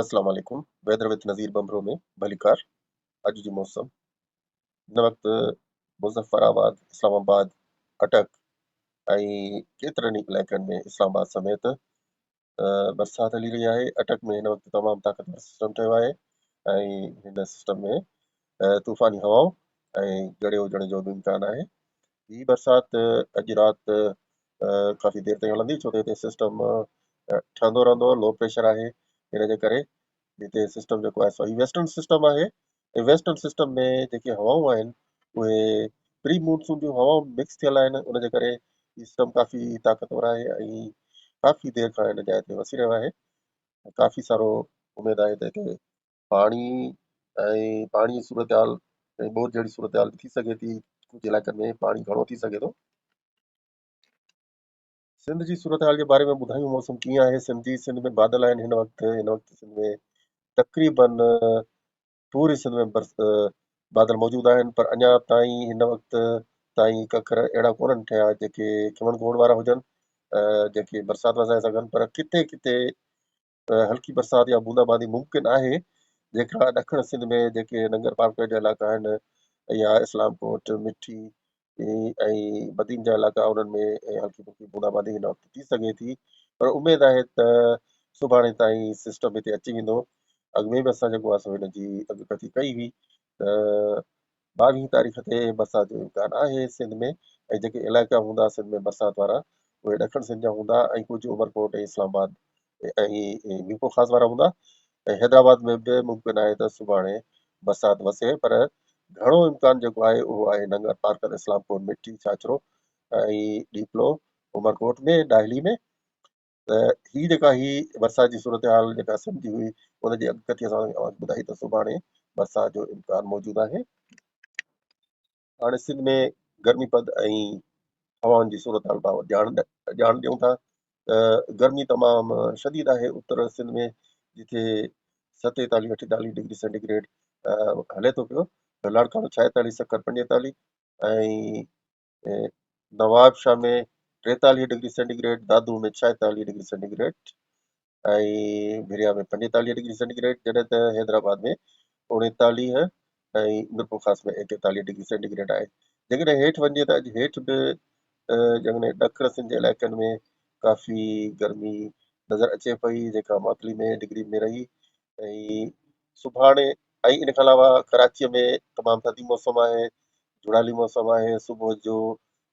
السلام عليڪم weather with Nazir Bhambhro ۾ ڀليڪار اڄ جي موسم هن وقت مظفر آباد اسلام آباد اٽڪ ۽ ڪيترن ئي علائقن ۾ اسلام آباد سميت برسات هلي رهي آهي اٽڪ ۾ هن وقت تمام طاقتور سسٽم ٺهيو آهي ۽ هن سسٽم ۾ طوفاني هوائون ۽ ڳڙي هجڻ جو به امڪان آهي هي برسات اڄ رات ڪافي دير تائين هلندي ڇو ته هتي سسٽم ٺهندو رهندو لو پريشر آهي ان جي ڪري هتي سسٽم جيڪو آهي سو هي ويسٽرن سسٽم آهي ۽ ويسٽرن سسٽم ۾ جيڪي هوائون آهن اهي پري مونسون جون هوائون مڪس ٿيل آهن ان جي ڪري هي سسٽم ڪافي طاقتور آهي ۽ ڪافي دير کان هن جاء تي وسي رهيو آهي ڪافي سارو اميد آهي ته هتي پاڻي ۽ پاڻي جي صورتحال ۽ ٻوڏ جهڙي صورتحال به ٿي سگهي ٿي ڪجهه علائقن ۾ پاڻي گهڻو ٿي سگهي ٿو. سنڌ جي صورتحال جي باري ۾ ٻڌايون موسم ڪيئن آهي سنڌ جي سنڌ ۾ بادل آهن هن وقت هن وقت سنڌ ۾ تقريبن پوري سنڌ ۾ برس بادل موجود آهن پر اڃا تائين هن وقت تائين ڪڪر اهڙا ڪونهن ٺهيا جيڪي کمڻ گوڙ وارا هجن جيڪي برسات وسائي سگهن پر ڪٿي ڪٿي هلڪي برسات يا بوندا باندي ممڪن آهي جيڪا ڏکڻ سنڌ ۾ جيڪي ننگر پارڪر جا علائقا آهن يا اسلام ڪوٽ مٺي ۽ بدين جا علائقا انهن ۾ هلڪي ڦلڪي بوندا باندي هن وقت ٿي سگهي ٿي پر اميد آهي ته سڀاڻي تائين سسٽم هتي اچي ويندو اڳ ۾ به اسان جيڪو آهي سو هن جي اڳڪٿي ڪئي هئي ته ٻاويهين تاريخ تي برسات جو امڪان آهي سنڌ ۾ ۽ جيڪي علائقا هوندا سنڌ ۾ برسات وارا اهي ڏکڻ سنڌ جا هوندا ۽ ڪجهه عمرڪوٽ ۽ اسلام آباد ۽ ميرپورخاص وارا هوندا ۽ حيدرآباد ۾ به ممڪن آهي ته سڀاڻي برسات وسي پر گهڻو امڪان جيڪو آهي اهو آهي ننگر پارڪر اسلام ڪوٽ مٺي ڇاڇرو ۽ ڏيپلو عمرڪوٽ ۾ ڏاهلي ۾ ته هي جيڪا هي برسات جي صورتحال جيڪا سنڌ جي هئي ان جي اڳڪٿي اسان اوهان کي ٻڌائي ته سڀاڻي برسات جو امڪان موجود آهي. هاڻي سنڌ ۾ گرمي پد ۽ هوائن جي صورتحال بابت ڄاڻ ڄاڻ ڏيون ٿا ته گرمي تمام شديد آهي اتر سنڌ ۾ جتي 47 48 ڊگري سينٽي گريڊ هلي ٿو پيو Larkana 46 Sukkur 45 ۽ Nawabshah ۾ 43 degree centi grade, Dadu ۾ 46 degree centi grade ۽ ڀريا ۾ 45 ڊگري سينٽي گريڊ جڏهن ته Hyderabad ۾ 39 ۽ Mirpurkhas ۾ 41 degree centi grade آهي. جيڪڏهن هيٺ وڃجي ته اڄ هيٺ به جيڪڏهن ڏکڻ سنڌ جي علائقن ۾ ڪافي گرمي نظر اچي پئي جيڪا ماتلي ۾ ڊگري ۾ رهي ۽ سڀاڻي ۽ ان کان علاوه ڪراچيء ۾ تمام ٿڌي موسم آهي، جهڙالي موسم آهي، صبح جو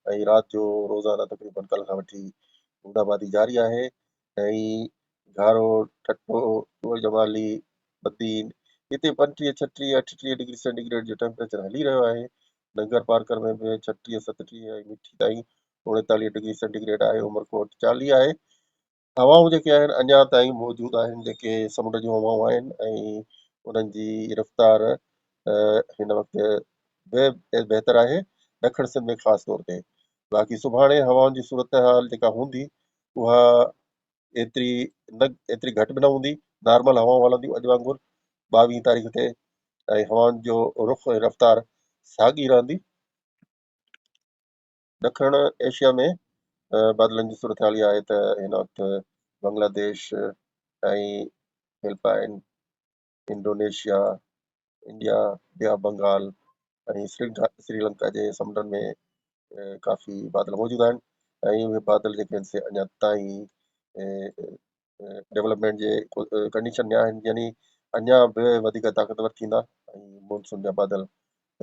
۽ رات جو روزانه تقريبن ڪلهه کان وٺي بوندا باندي جاري آهي ۽ گهارو، ٺٽو، ٽوئي جمالي، بدين هتي 35، 36، 38 ڊگري سينٽي گريڊ جو ٽيمپريچر هلي رهيو آهي. ننگر پارڪر ۾ به 36، 37 ۽ مٺي تائين 39 ڊگري سينٽي گريڊ آهي، عمرڪوٽ 40 آهي. هوائون جيڪي آهن اڃا تائين موجود آهن جيڪي سمنڊ جون هوائون آهن ۽ انهن جي رفتار هن وقت به بهتر آهي ڏکڻ سنڌ ۾ خاص طور تي باقي سڀاڻي هوائن جي صورتحال جيڪا هوندي اها ايتري نه ايتري گهٽ به نه هوندي نارمل هوائون هلنديون اڄ وانگر 22 تاريخ تي ۽ هوائن جو رخ ۽ رفتار ساڳي رهندي. ڏکڻ ايشيا ۾ بادلن جي صورتحال اها آهي ته هن وقت Bangladesh ۽ Philippines, Indonesia, India, Bay of Bengal ۽ Sri Lanka جي سمنڊن ۾ ڪافي بادل موجود آهن ۽ اهي بادل جيڪي آهن سي اڃا تائين ڊولپمينٽ جي ڪنڊيشن ۾ آهن يعني اڃا به وڌيڪ طاقتور ٿيندا ۽ مونسون جا بادل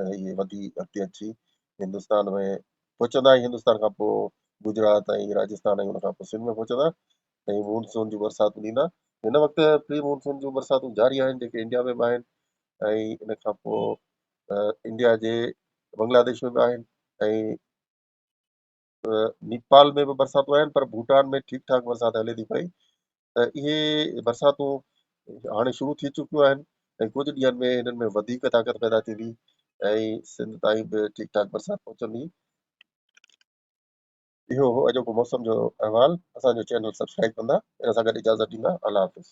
اهي وڌي اڳتي اچي هندستان ۾ پهچندا ۽ هندستان کان پوء گجرات ۽ راجستان ۽ ان کان پوء سنڌ ۾ پهچندا ۽ مونسون جون برساتون ڏيندا. هن وقت پري مونسون جون برساتون جاري آهن جيڪي انڊيا ۾ به آهن ۽ ان کان پوء انڊيا جي بنگلاديش ۾ به آهن ۽ نيپال ۾ به برساتون آهن پر ڀوٽان ۾ ٺيڪ ٺاڪ برسات هلي ٿي پئي ته اهي برساتون هاڻي شروع ٿي چڪيون آهن ۽ ڪجهه ڏينهن ۾ هنن ۾ وڌيڪ طاقت پيدا ٿيندي ۽ سنڌ تائين به ٺيڪ ٺاڪ برسات پهچندي. اهو هو اڄوڪو موسم جو احوال. اسان جو چينل سبسڪرائب ڪندا. ان سان گڏ اجازت ڏيندا. الله حافظ.